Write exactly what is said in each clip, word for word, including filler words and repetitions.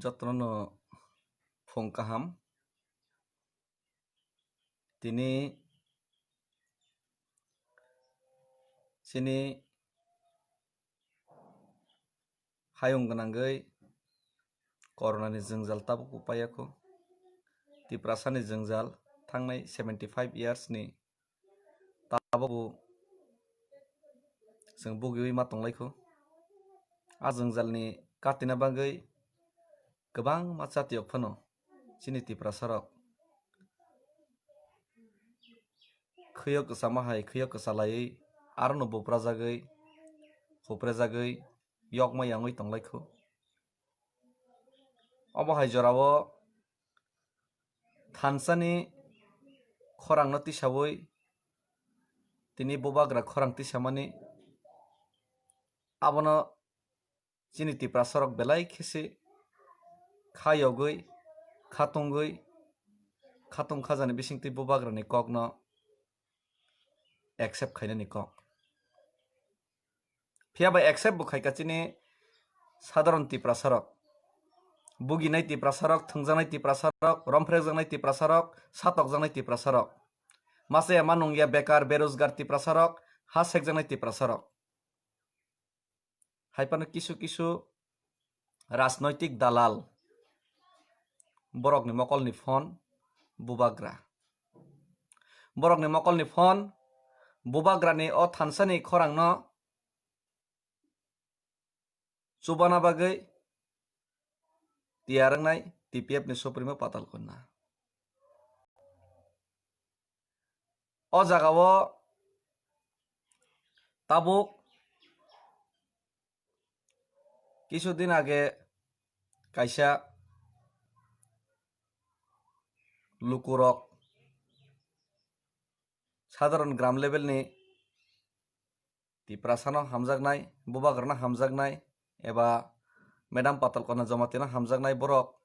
Jotono phung kaham. Tini chini hayung gwnangwi Corona ni jwngjal tabuk bo paiya kho. Tiprasa ni jwngjal thangnai seventy five years ni tabuk bo chwng bugiwi ma tonglaikho. A jwngjalni katina bagwi kwbangma chatiok phano chini Tiprasarok khwio kwchama hai khwio kwchalaiwi arono buprajagwi, huprejagwi, yokma yangwi tonglaikho. Obo hai jorao thansani khorangno tisawi tini bubagra khorang tisamani abono chini Tiprasarok belai khe se kha yogwi, kha tungwi, kha tung kha jani bisingtwi bubagrani kokno accept khainani kok. Phiya ba accept bo khaika chini sadharon Tiprasarok, buginai Tiprasarok, thwngjaknai Tiprasarok, romphrekjaknai Tiprasarok, satokjaknai Tiprasarok. Masa ya ma nungya bekar, berojgar Tiprasarok, ha sekjaknai Tiprasarok. Hai phano kisu kisu rajnoitik dalal borokni mokolni phone bubagra. Borokni mokolni phone bubagrani o thansani khorangno chubana bagwi tiyar wngnai T P F ni supremo Patal Kanya. O jagao tabuk kisu din age kaisa lukurok sadharon gram level ni Tiprasano hamjaknai, bubagrano hamjaknai, eba Madam Patal Kanya Jamatia no hamjaknai borok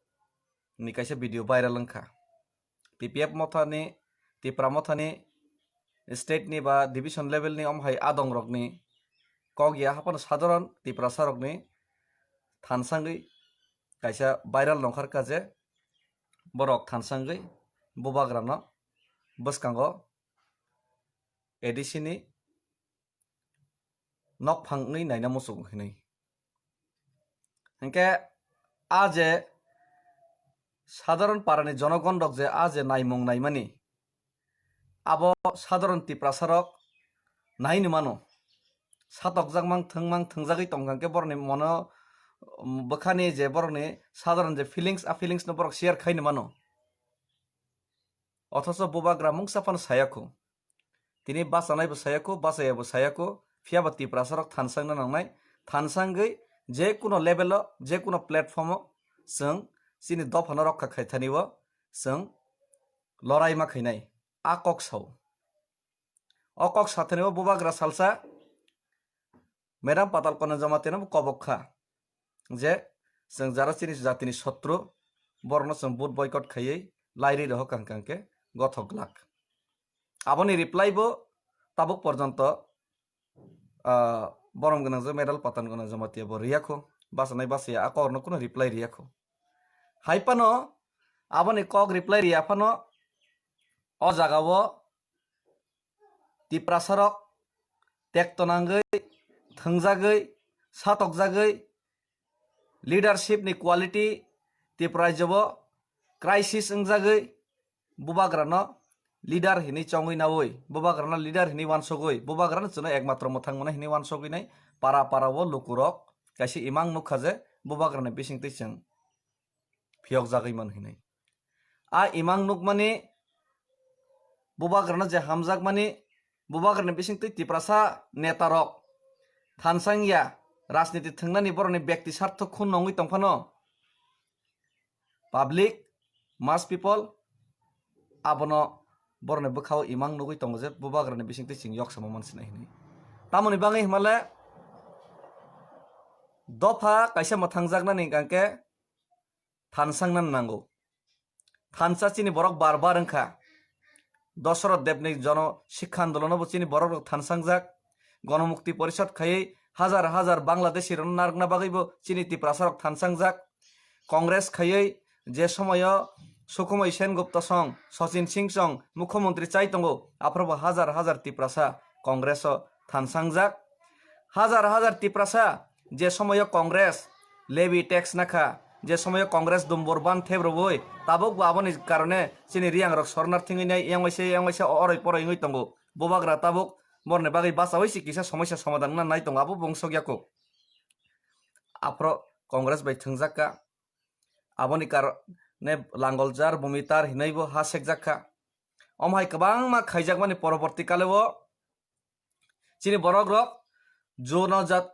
ni kaisa video viral wngkha. T P F mothani, Tipra mothani state ni ba division level ni omo hai adong rokni kok ya, haphano sadharon Tiprasa rokni thansangwi kaisa viral nongkhar kha je borok thansangwi bubagrano bwskango A D C ni nok phangwi naina muchungo hinwi. Hinkhe a je sadharon parani jonogon rok je a je naimung naimani, abo sadharon Tiprasa rok naini mano. Satokjak mang thwng mang thwngjagwi tongkha hinkhe borokni mono, um, bwkhani je borokni sadharon je feelings, a feelings no borok share khaini mano. Othocho bubagra mungsa phano saya kho. Tini bachanai bo saya kho, bachaya bo saya kho, phiya ba Tiprasa rok thansangna nangnai, thansangwi je kuno level o, je kuno platform o chwng chini dophano rokha khaithani o chwng lorai ma khainai, a kok sao. O kok sathani o bubagra salsa Madam Patal Kanya Jamatia no kobok kha je chwng jara chini jatini sotru, borokno chwng vote boycott khaiwi lairwi rohor kha hwnkha hwnkhe gothok glak. Aboni reply bo tabuk porjonto, ah, borom gwnang je Madam Patal Kanya Jamatia bo riya kho, bachanai bachaya a kokno kuno reply riya kho. Hai phano aboni kok reply riya phano o jagao Tiprasarok tekto nangwi, thwngjagwi, satokjagwi, leadership ni quality Tripura rajyo bo crisis wngjagwi, bubagrano leader hinwi chongwi naui, bubagrano leader hinwi wansugwi, bubagrano chwngno ekmatro mwthang mano hinwi wansugwi nai para para o lukurok kaisa imang nukha je bubagrani bisingtwi chwng phiyokjagwi mano hinwi. A imang nukmani, bubagrano je hamjakmani, bubagrani bisingtwi Tiprasa netarok thansang ya, rajniti thwngnani borokni bekti sartho khun nongwi tongphano, public, mass people, abono borokni bwkhao imang nugwi tongo je bubagrani bisingtwi chwng yoksamo mansinai hinwi. Tamoni bagwi hwnmale dopha kaisa mwthangjaknani hwnkha khe thansangna nango. Thansa chini borok bar bar wngkha. Dosoroth Debni jono sikha andolono bo chini borok rok thansangjak. Gonomukti Porishod khaiwi hajar hajar Bangladeshi rokno narwkna bagwi bo chini Tiprasa rok thansangjak. Congress khaiwi je somoyo Sukhumai Sen Gupta song, Sachin Singh song mukhyamantri chai tongo, aphuru bo hajar hajar Tiprasa Congress o thansangjak. Hajar hajar Tiprasa je somoyo Congress levy tax nakha, je somoyo Congress dumbur ban thebrobwi, tabuk bo aboni karone chini riyangrok sornar thingwi nai, yang waisa yang waisa oroi poroi wngwi tongo. Bubagra tabuk borni bagwi bachaui se kisa somosa somadan wngna nai tongo, abo bo wngsok yaku. Aphuru Congress bai thwngjak kha. Aboni karone langoljar, bumitar hinwi bo ha sekjak kha. Omo hai kwbangma khaijakmani poroborti kale o chini borok rok Jono Jat-,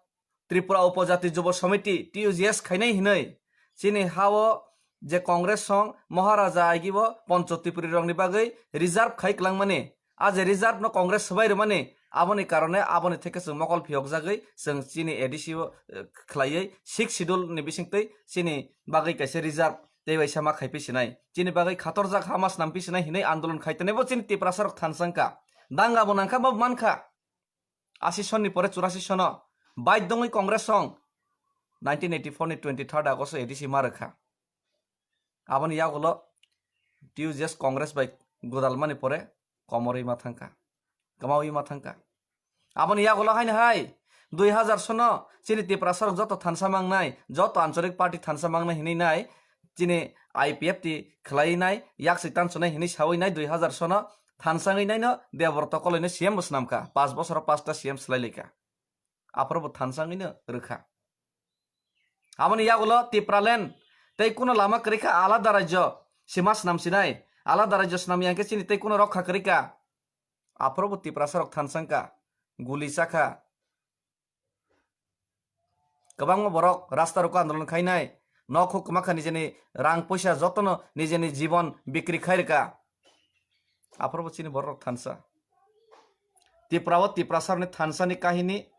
Tripura Upojati Jubo Samiti, T U J S khainai hinwi chini ha o je Congress song Maharaja agi bo Poncho Tripuri rokni bagwi reserve khai kwlangmani. A je reserve no Congress swbai rwmani, aboni karone aboni theke chwng mokol phiyokjagwi chwng chini A D C o, eh, khlaiwi sixth schedule ni bisingtwi chini bagwi kaisa reserve tei waisa ma khai pisinai. Chini bagwi khatorjak ha ma snam pisinai hinwi andolon khai tonwi bo chini Tiprasa rok thansa wngkha. Danga bo nangkha, bo mankha. Asi sonni pore churasi sono baidongwi Congress song nineteen eighty-four ni twenty-third August o A D C ma rwkha. Aboni yagulo T U J S Congress bai godalmani pore komorwi ma thangkha, kwmawi ma thangkha. Aboni yagulo haino hai dui hazar sono chini Tiprasa rok joto thansa mangnai, joto ancholik party thansa mangnai hinwi nai, chini I P F T khlaiwi nai, yaksi tansonai hinwi sawi nai dui hazar sono thansangwi naino Deborto Koloino C M bo swnamkha, panch bosoro panchta C M swlailaikha. Aphuru bo thansangwino rwkha. Aboni yagulo Tipraland tei kuno lama kwrwi kha alada rajyo sima snam sinai, alada rajyo snam yang khe chini tei kuno rokha kwrwi kha. Aphuru bo Tiprasa rok thansang kha, guli cha kha. Kwbangma borok rasta rokho andolon khainai, nok huk kwma kha nijeni rang poisa jotono nijeni jibon bikri khai rwkha. Aphuru bo chini borok thansa. Tipra o Tiprasa rokni thansa ni kahini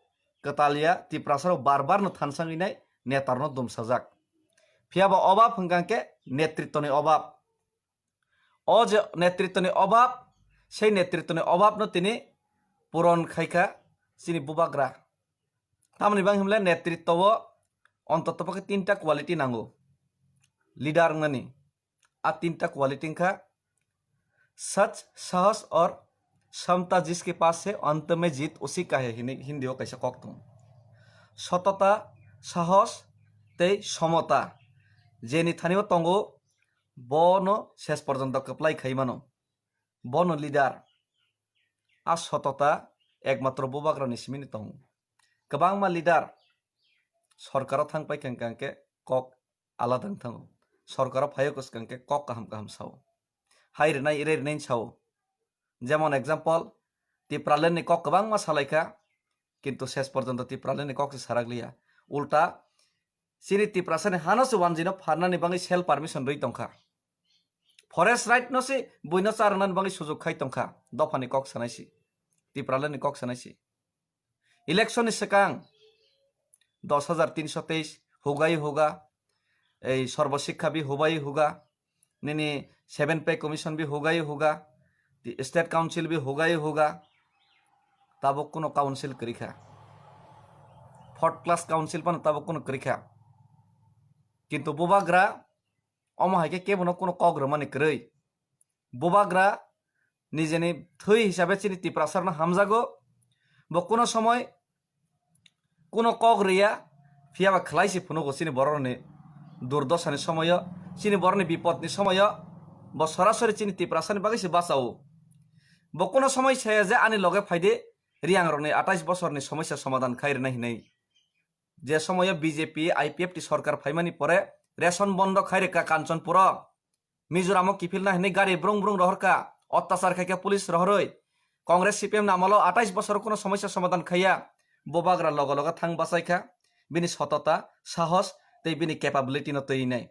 kwtal ya, Tiprasa rok bar bar no thansa wngwi nai, neta rokno dumsajak. Phiya bo obab hwnkha khe netritwni obab. O je netritwni obab, sei netritwni obab no tini puron khai kha chini bubagra. Tamoni bang himle netritwo o ontoto pokhe tinta quality nango. Leader wngnani. A tinta quality wngkha, "Sach, sahas aur samta jiske paas hai, ant mein jeet usi ka hai," hini Hindi o kaisa kok tongo. Sotota, sahos tei somota jeni thani o tongo, bono ses porjonto kwplai khai mano. Bono leader. A sotota ekmatro bubagrani simini tongo. Kwbangma leader sorkaro thang pai kha hwnkha hwnkhe kok alada wng thango. Sorkaro phaio kwswkang khe kok kaham kaham sao. Hai rwnai, rei rwnai sao. Jemon example, Tipraland ni kok kwbangma salaikha, kintu ses porjonto Tipraland ni kok se sarakliya. Ulta chini Tiprasani hano se wanjwino pharnani bagwi self permission rwi tongkha. Forest right no se buino charwnani bagwi sujok khai tongkha. Dophani kok sanai si. Tipraland ni kok sanai si. Election ni swkang dos hajar tinso teis hugai huga, ei Sarva Shiksha bi hugai huga, nini seven pay commission bi hugai huga, ti-, state council bi hugai huga, tabuk kuno council kwrwi kha. Fourth class council phano tabuk kuno kwrwi kha. Kintu bubagra omo hai khe kebono kuno kok rwmani kwrwi. Bubagra nijeni thwi hisabe chini Tiprasarno hamjago. Bo kuno somoi kuno kok rwya, phiya ba khlai se phunugo chini bororni durdosani somoyo, chini bororni bipodni somoyo bo sorasori chini Tiprasani bagwi se bachao. Bo kuno somoi saya je ani loge phaidi, Riyangrokni atais bosorni somosa somadhan khai rwnai hinwi. Je somoyo B J P I P F T sorkar phaimani pore ration bondo khai rwkha Kanchanpuro. Mizoramo kiphilna hinwi gari brung brung rohorkha, ottachar khaikha police rohorwi. Congress C P M ni amolo atais bosor kuno somosa somadhan khaiya. Bubagra logo logo thang bachaikha, bini sotota, sahos tei bini capability no twi nai.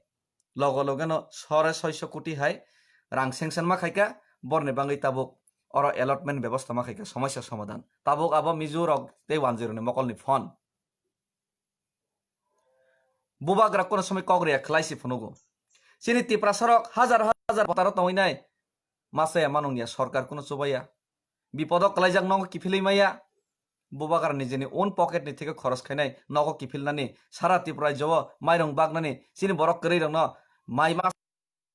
Logo logo no sore soiso koti hai rang sanction ma khaikha, borni bangwi tabuk oro allotment bebosta ma khaikha, somosa somadhan. Tabuk abo Mizo rok tei wanjwirokni mokolni phone. Bubagra kono somoi kok rwya khlai se phunugo. Chini Tiprasa rok hajar hajar botaro tongwi nai. Masa ya manung ya, sorkar kono chuba ya. Bipodo kwlaijak nogo kiphilwi maya. Bubagra nijeni own pocket ni theke khoros khainai, nogo kiphilnani, sara Tripura rajyo o mairung baknani, chini borok kwrwi rokno mai ma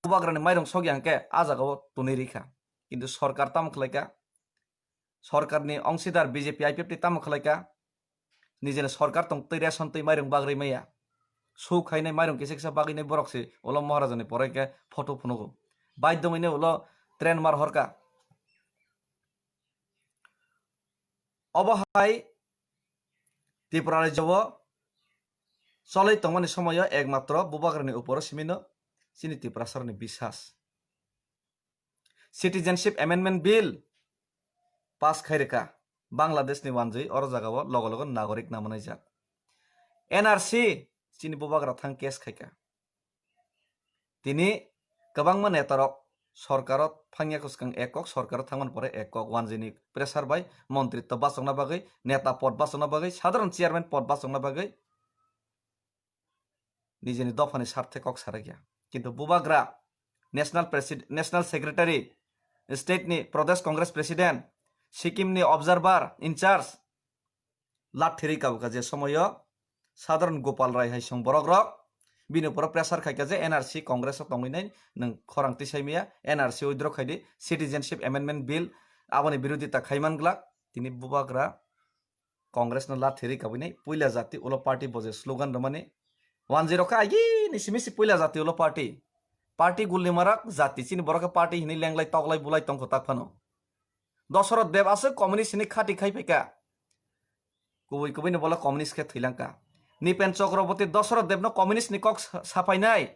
Bubagrani mairung sogya hwnkhe a jagao tonwi rikha. Kintu sorkar tamo khlaikha? Sorkarni ongsidar B J P I P F T tamo khlaikha? Nijeni sorkar tong twi ration twi mairung bagri maya. Su khainai mairung kisa kisa bagwi nai borok se ulo Maharajani pore khe photo phunugo. Bai dongwi nai ulo train mar horka. Obo hai Tripura rajyo o cholwi tongmani somoyo ekmatro Bubagrani uporo simino chini Tiprasarni bisas. Citizenship Amendment Bill pass khai rwkha Bangladeshni wanjwi oro jagao logo logo nagorik na mwnai jak. N R C chini Bubagra thang case khaikha. Tini kwbangma netarok sorkaro phangya kwchwkang ek kok, sorkaro thangmani pore ek kok, wanjwini pressure bai montritw bachokna bagwi, neta pod bachokna bagwi, sadharon chairman pod bachokna bagwi nijini dophani sarthe kok sarakya. Kintu Bubagra national presid-, national secretary, state ni Pradesh Congress president, Sikkim ni observer in charge, lathiri kabukha je somoyo sadharon Gopal Rai hai song borok rok bini uporo pressure khaikha je N R C Congress o tongwi nai, nwng khorang tisai maya, N R C withdraw khaidi, Citizenship Amendment Bill aboni birodita khaiman glak. Tini Bubagra Congress no lathiri kabui nai, puila jati ulo party bo je slogan rwmani, one zero khe agi ni simi si puila jati ulo party. Party gulni marak jati chini borok khe party hinwi lenglai toklai bulai tongkho tak phano. Dosoroth Deb aswk communist hinwi khati khai phaikha. Kubui kubui ni bola communist khe thwilang kha. Nipen Chakraborty Dosoroth Deb no communist ni kok sa-, sapainai.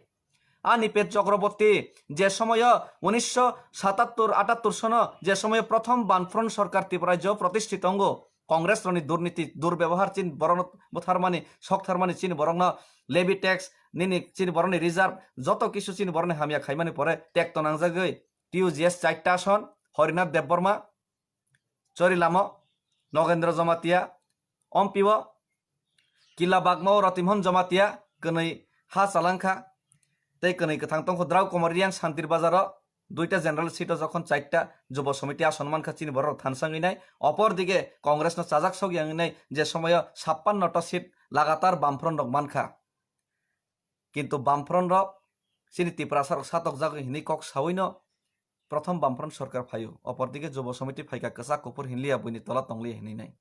A Nipen Chakraborty je somoyo unisho satattur atattur sono je somoyo prothom Bamfront sorkar Tripura rajyo protishthit tongo, Congress rokni durniti, durbebohar chini borokno butharmani, soktharmani chini borokno levy tax, nini chini borokni reserve, joto kisu chini borokni hamya khaimani pore tekto nangjagwi T U G S chaita ason, Harinath Debbarma, Chori Lama, Nogendra Jamatia, Ompibo, Kila Bagmao Ratimhan Jamatia, kwnwi ha chalangkha, tei kwnwi kwthang tongkho Drau Kumar Riang Santir Bazaro, duita general seat o jokhon chaita Jubo Somiti ason mankha chini borok thansang wngnai, opor dige Congress no chajak sok yang wngnai je somoyo sappanno ta seat lagatar Bamfront rok mankha. Kintu Bamfront rok chini Tiprasa rok satokjak hinwi kok sawino Prothom Bamfront sorkar phaio, opor dige Jubo Somiti phaikha kwchak kuphur hinliya buini tola tongliya hinwi nai.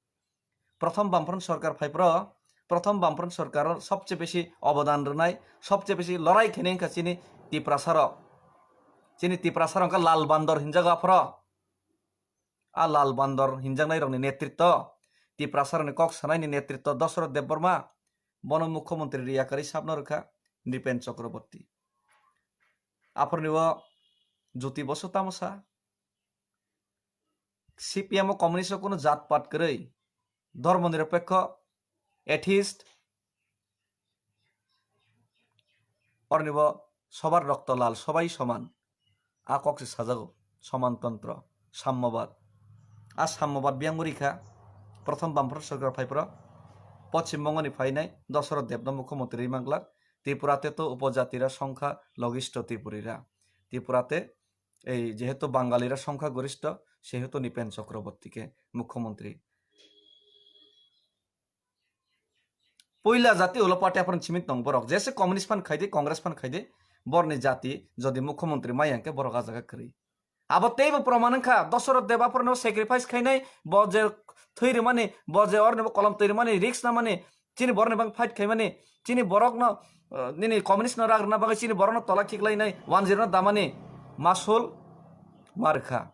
Prothom Bamfront sorkar phai pro, Prothom Bamfront sorkar o sobche besi obodan rwnai, sobche besi lorai khainai wngkha chini Tiprasa rok. Chini Tiprasa rok wngkha Lal Bandor hinjago aphro. A Lal Bandor hinjaknai rokni netritto, Tiprasa rokni kok sanaini netritto Dosoroth Debbarma, bono mukhyamantri riya kwrwi sabno rwkha Nripen Chakraborty. Aphurni o Jyoti Basu tamo sa, C P M o communist o kunu jat pat kwrwi, dhormo nirapekho, atheist, ornibo sobar rokto lal, sobai soman. A kok se sajago, soman tontro, sammobad. A sammobad biyang muri kha, Prothom Bamfront sorkar phai pro, Poschim Bongo ni phainai Dosoroth Debno mukhyamantri rwi manglak, Tripura te to upojatira songkha logistho Tripurira. Tripura te ei jehetu Bangalira songkha goristho, sehetu Nipen Chakraborty khe mukhyamantri. Puila jati ulo party aphano simi tong borok. Jese communist phan khaidi, Congress phan khaidi, borni jati jodi mukhyamantri maya hwnkhe borok a jaga kwrwi. Abo teibo proman wngkha, Dosoroth Deb aphano sacrifice khainai, bo je thwi rwmani, bo je ornibo kolom twi rwmani, risk namani, chini borokni bang fight khaimani, chini borokno, uh, nini communist no rak rwna bagwi chini borokno tola khiklainai, one zero no damani, masul ma rwkha.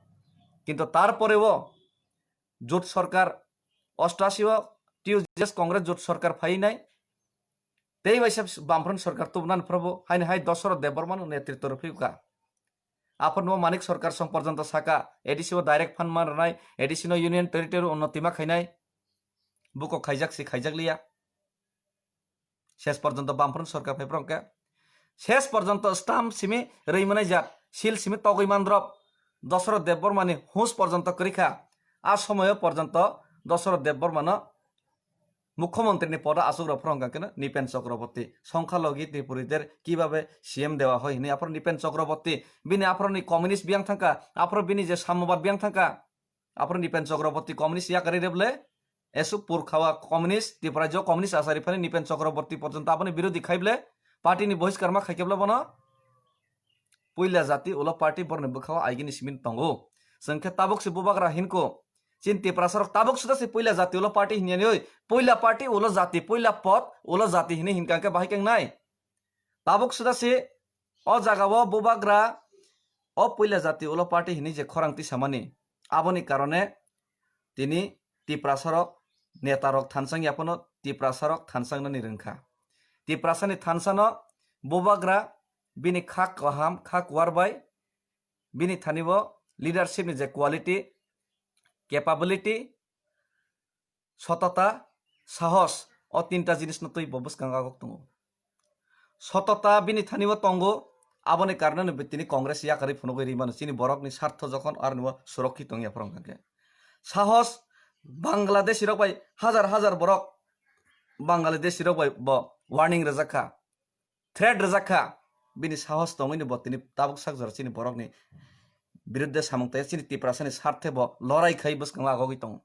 Kintu tarpore o Jot sorkar, ostashi o T U G S Congress jot sorkar phainai. Tei waisa Bamfront sorkar tubunani phrobo haini hai Dosoroth Debbarmano netritto rwphiyokha. Aphano Manik sorkar song porjonto saka, A D C o direct fund man rwnai, A D C no Union Territory unnoti ma khainai. Buko khaijak si khaijak liya. Ses porjonto Bamfront sorkar phai phro hwnkhe. Ses porjonto stamp simi rwi manai jak, seal simi togwi mandrop, Dosoroth Debbarmani hus porjonto kwrwi kha. A somoyo porjonto Dosoroth Debbarmano mukhyamantrini podo achuk rw phro hwnkha khe Nipen Chakraborty, songkha logi Tripuriter kibabe C M dewa hoi hinwi aphro Nipen Chakraborty, bini aphroni communist biyang thangkha, aphro bini je sammobad biyang thangkha, aphro Nipen Chakraborty communist yakarwi rebwle, Esu purkhawa communist, Tripura jo communist asari phani Nipen Chakraborty porjonto aboni birodhi khai ble, party ni bohiskar ma khai khe ble bono puila jati ulo party borni bwkhao aigini simin tongo. Chwng khe tabuk se bubagra hinko. Chin Tiprasa rok tabuk suda se puila jati ulo party hinya ni oi. Puila party ulo jati, puila pod ulo jati hini hinka khe bahai keng nai. Tabuk suda se o jaga o bubagra o puila jati ulo party hini je khorang tisamani. Aboni karone tini Tiprasa rok neta rok thansang yaphano Tiprasa rok thansang nani rwngkha. Tiprasa ni thansano bubagra bini kha kaham, kha kuar bai bini thani bo leadership ni je quality, capability, sotota, sahos, o tinta jinis no twi bo bwskango agok tongo. Sotota bini thani bo tongo, aboni karone no tini Congress yakarwi phunugwi ri mano, chini borok ni sartho jokhon aroni bo surokhi tongya phorong khe. Sahos Bangladeshi rok bai hajar hajar borok Bangladeshi rok bai bo warning rwjak kha. Threat rwjak kha, bini sahos tongwi ni bo tini tabuk sak jora chini borokni biruddhe samung taiya, chini Tiprasani sarthe bo lorai khai bwskango agogwi tongo.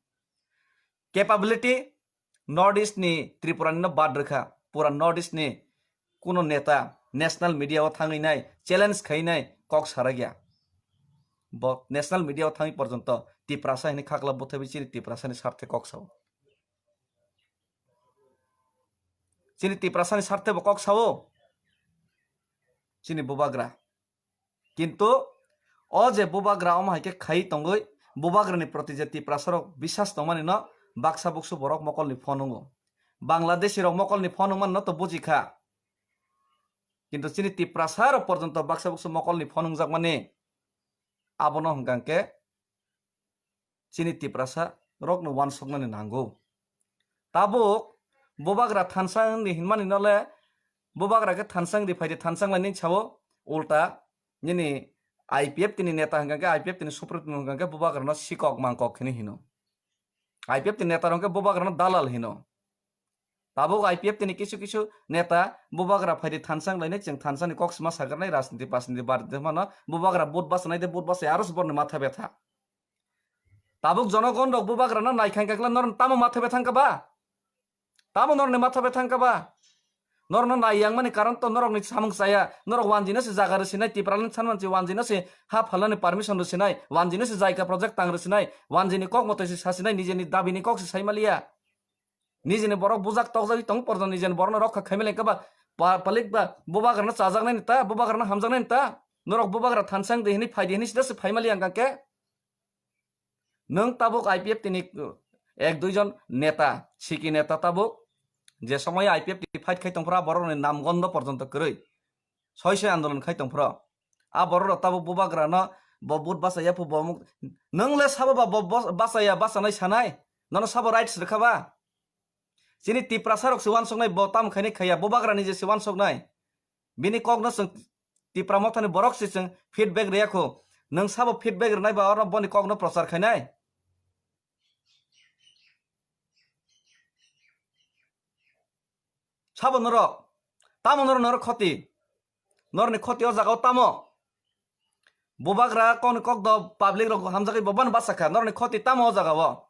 Capability North East ni Tripura ni no bad rwkha, pura North East ni kuno neta national media o thangwi nai challenge khai nai kok sarakya. Bo national media o thangwi porjonto Tiprasa hini khakla buthabi chini Tiprasani sarthe kok sao. Chini Tiprasani sarthe bo kok sao. Chini bubagra. Kintu o je bubagra omo hai khe khai tongwi bubagrani proti je Tiprasa rok bisas tongmani no baksa buksu borok mokolni phone wngo. Bangladeshi rok mokolni phone wngmani no to buji kha. Kintu chini Tiprasa rok porjonto baksa buksu mokolni phone wngjakmani abono hwnkha khe chini Tiprasa rokno wansuknani nango. Tabuk bubagra thansa wngdi hinmani nole bubagra khe thansa wngdi phaidi thansa wnglaini sao ulta nini I P F T ni neta hwnkha khe I P F T ni supremo hwnkha khe bubagrano sikok mangkok hinwi hino. I P F T ni neta hwnkha khe bubagrano dalal hino. Tabuk I P F T ni kisu kisu neta bubagra phaidi thansa wnglainai chwng thansa ni kok sima sagarnai rajniti pajniti bardi mano bubagra vote bachanai de vote bachai aro se borni matha betha. Tabuk jonogon rok bubagra no nai khankha khe norok tamo matha betha wngkha ba? Tamo norok ni matha betha wngkha ba? Norok no nai yang mani karon to norok ni samung chaya, norok wanji no se jaga rwsinai Tipra land sanmani wanji no se ha phalnani permission rwsinai, wanji no se jaika project tang rwsinai, wanji ni kok moto se sasinai, nijeni dabi ni kok se sai maliya. Nijeni borok bujak tokjagwi tong porjon nijeni borokno rokha khaima lengkha ba pa-, palik ba bubagrano chajaknai ni ta bubagrano hamjaknai ni ta norok bubagra thansang de hini phaidi hini sida se phaima liya hwnkha khe nwng tabuk I P F T ni ek dui jon neta siki neta tabuk je somoy I P F T fight khai tongphra borokni nam gondo porjonto kwrwi soi soi andolon khai tongphro. A borok rok tabuk bubagra no bo but bachaya phu bo muk-, nwng le sabo ba bo bos-, bachaya bachanai sanai? Nono sabo rights rwkha ba? Chini Tiprasa rok se wansuknai bo tamo khainai khaya bubagra ni je se wansuknai. Bini kok no chwng Tipra mothani borok se chwng feedback rwya kho. Nwng sabo feedback rwnai ba oro boni kok no prochar khainai? Sabo norok, tamo norok norok khoti, norokni khoti o jaga o tamo? Bubagra kokni kok do public rok hamjagwi bo bano bachakha, norokni khoti tamo o jaga o?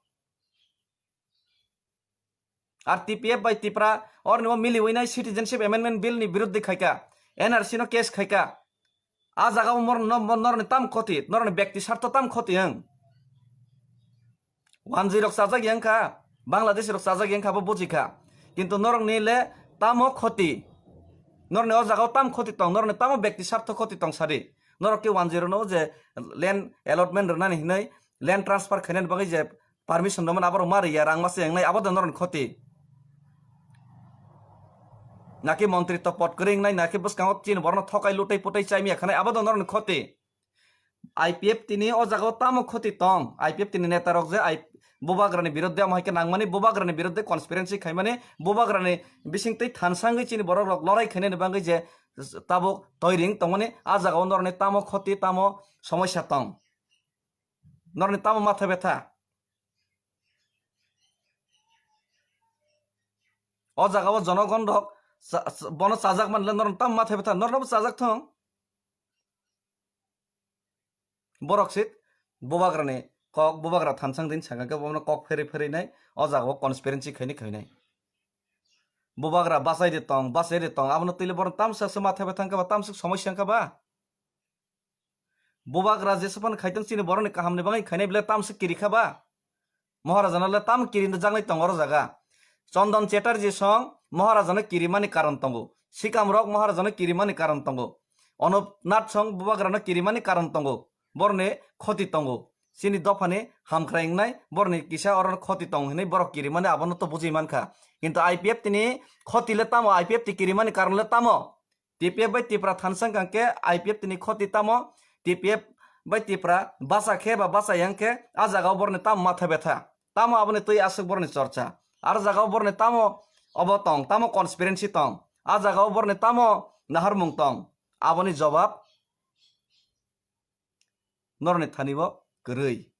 Ar T P F bai Tipra orni o miliwi nai Citizenship Amendment Bill ni biruddhi khaika, N R C no case khaika, a jaga o mor-, no-, no-, norokni tam khoti, norokni bekti sartho tam khoti wng? Wanjwi rok chajak yang kha, Bangladeshi rok chajak yang kha, bo buji kha. Kintu norokni le tamo khoti? Norokni o jaga o tam khoti tong? Norokni tamo bekti sartho khoti tong sadi? Norok ke wanjwi rokno je land allotment rwnani hinwi, land transfer khainani bagwi je permission rwmani aborok ma rwya, rang masa wngnai, abo da norokni khoti? Naki montri to pot kwrwi wngnai, naki bwskango chini borokno thokai lutai putai chaimiya khanai, abo da norokni khoti? I P F T ni o jaga o tamo khoti tong? I P F T ni neta rok je I-, bubagra ni birodhe amo hai khe nangmani, bubagra ni birodhe conspiracy khaimani, bubagra ni bising twi thansangwi chini borok rok lorai khainani bagwi je tabuk toiring tongmani, a jaga o norokni tamo khoti, tamo somosya tong? Norokni tamo matha betha? O jaga o jonogon rok cha-, cha-, bono chajak manle norokni tamo matha betha? Norokno bo chajak thung. Borok sit bubagrani kok bubagra thansang din saka khe bono kok pherwi pherwi nai, o jaga o conspiracy khaini khainai. Bubagra bachai de tong, bachai de tong, abono twi le borok tamsa se matha bethang khe ba tamsuk somosya wngkha ba. Bubagra jesephano khaitong chini borokni kahamni bagwi khainai bwle tamsuk kiri kha ba. Maharajano le tam kiri jaknai tongo oro jaga. Chondon Chatterjee song Maharajano kirimani karon tongo. Sikamrok Maharajano kirimani karon tongo. Anup Nath song bubagrano kirimani karon tongo. Borni khoti tongo. Chini dophani hamkrai wngnai borni kisa oro khoti tong hinwi borok kirimani abono to bujui mankha. Kintu I P F T ni khoti le tamo, I P F T kirimani karon le tamo? T P F bai Tipra thansa wngkha khe I P F T ni khoti tamo? T P F bai Tipra bacha khe ba bacha yang khe a jaga o borni tamo matha betha? Tamo aboni twi aswk borni chorcha? Ar jaga o borni tamo obo tong, tamo conspiracy tong? A jaga o borni tamo naharmung tong? Aboni jobab norokni thani bo kwrwi.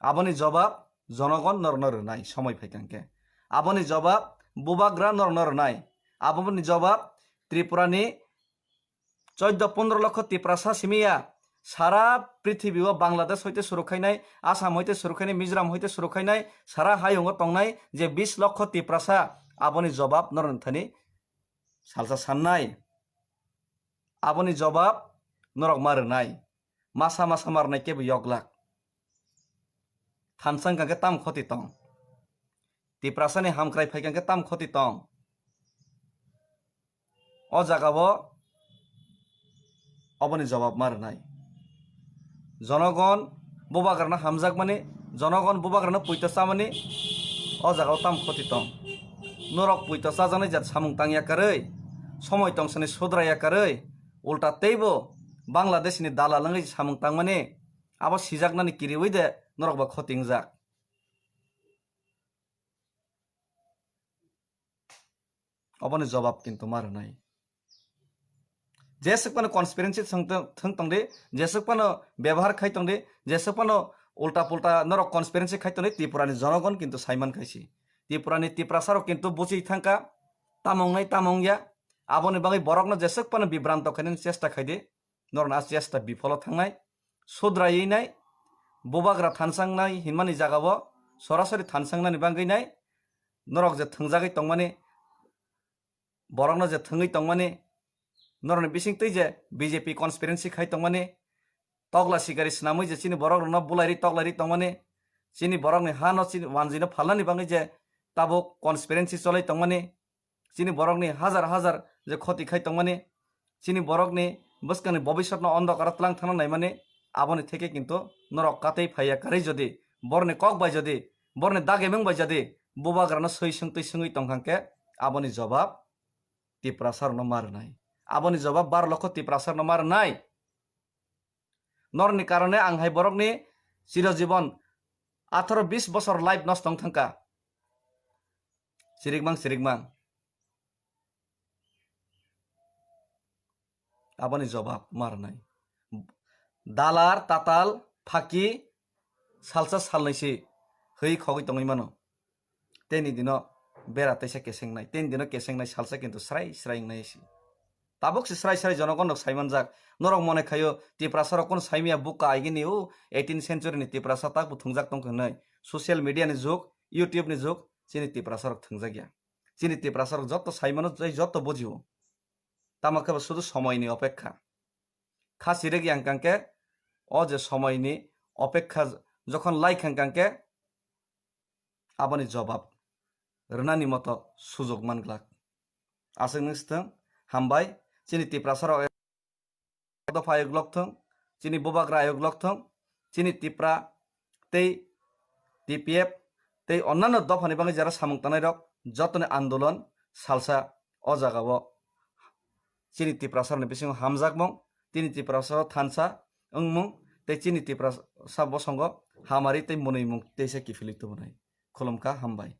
Aboni jobab jonogon norokno rwnai somoi phaikha hwnkhe. Aboni jobab bubagra norokno rwnai. Aboni jobab Tripurani chaudo pondro lokho Tiprasa simiya sara prithibi o Bangladesh hoite suru khainai, Assam hoite suru khainai, Mizoram hoite suru khainai, sara hayungo tongnai je bis lokho Tiprasa, aboni jobab norokni thani salsa sannai. Aboni jobab norok ma rwnai. Masa masa ma rwnai kebo yoklak. Thansa wngkha khe tam khoti tong? Tiprasani hamkrai phaikha khe tam khoti tong? O jaga o oboni jobab ma rwnai. Jonogon bubagrano hamjakmani, jonogon bubagrano puito chamani o jaga o tam khoti tong? Norok puito chajaknai jat samung tangya karwi, somoi tongsani sudra ya karwi, ulta teibo Bangladesh ni dalal wngwi samung tangmani, abo sijaknani kiriwi de norok ba khoti wngjak. Oboni jobab kintu ma rwnai. Jeswk phano conspiracy thwng tong, thwng tong di, jeswk phano bebohar khai tong di, jeswk phano ulta pulta norok conspiracy khai tong di, Tripura ni jonogon kintu saiman khai si. Tripura ni Tiprasa rok kintu buchi thangkha, tamo wngnai, tamo wngya. Aboni bagwi borokno jeswk phano bibranto khainani chesta khai di. Norokni a chesta bifolo thangnai, sudraiwi nai, bubagra thansangnai hinmani jagao sorasori thansangnani bagwi nai, norok je thwngjagwi tongmani, borokno je thwngwi tongmani, norokni bisingtwi je B J P conspiracy khai tongmani, tokla sikari swnamwi je chini borokrokno bulairwi toklairwi tongmani, chini borokni hano chini wanjwino phalnani bagwi je tabuk conspiracy cholwi tongmani, chini borokni hajar hajar je khoti khai tongmani, chini borokni bwskangni bobisotno ondokaro twlang thangna naimani, aboni theke kintu norok katei phaiya karwi jodi, borni kok bai jodi, borni dagemung bai jodi bubagrano swi swngtwi swngwi tongkha khe, aboni jobab Tiprasarokno ma rwnai. Aboni jobab baro lokho Tiprasarokno ma rwnai. Norni karone ang hai borokni chirojibon atharo bis bosor life nosto wng thangkha. Chirikmang, chirikmang. Aboni jobab ma rwnai. Dalar, tatal, phaki, salsa salnwi si hwi khogwi tongwi mano. Teni dino bera teisa kesengnai, teni dino kesengnai salsa kintu srai srai wngnai si. Tabuk si srai srai jonogon rok saimanjak. Norok mone khaio Tiprasa rok kono saimaya buka aigini o eighteen century ni Tiprasa tak bo thwngjak tongkha hinwi. Social media ni jug, YouTube ni jug, chini Tiprasa rok thwngjak ya. Chini Tiprasa rok joto saimano tei joto bujio. Tamo khe bo sudu somoi ni opekha. Kha chirek yang kang khe o je somoi ni opekha jokhon lai kha kang khe aboni jobab rwnani moto sujok man glak. Aswk nung sithwng, hambai, chini Tiprasa rok dopha ayok lok thung, chini bubagra ayok lok thung, chini Tipra tei T P F tei onnanno dophani bagwi jara samung tangnai rok jotoni andolon salsa o jaga o chini Tiprasa rokni bisingo hamjakmung, chini Tiprasa rok thansa wngmung tei chini Tiprasa bosongo hamari tei mwnwimung teisa kiphilwi tubunai. Khulumkha, hambai.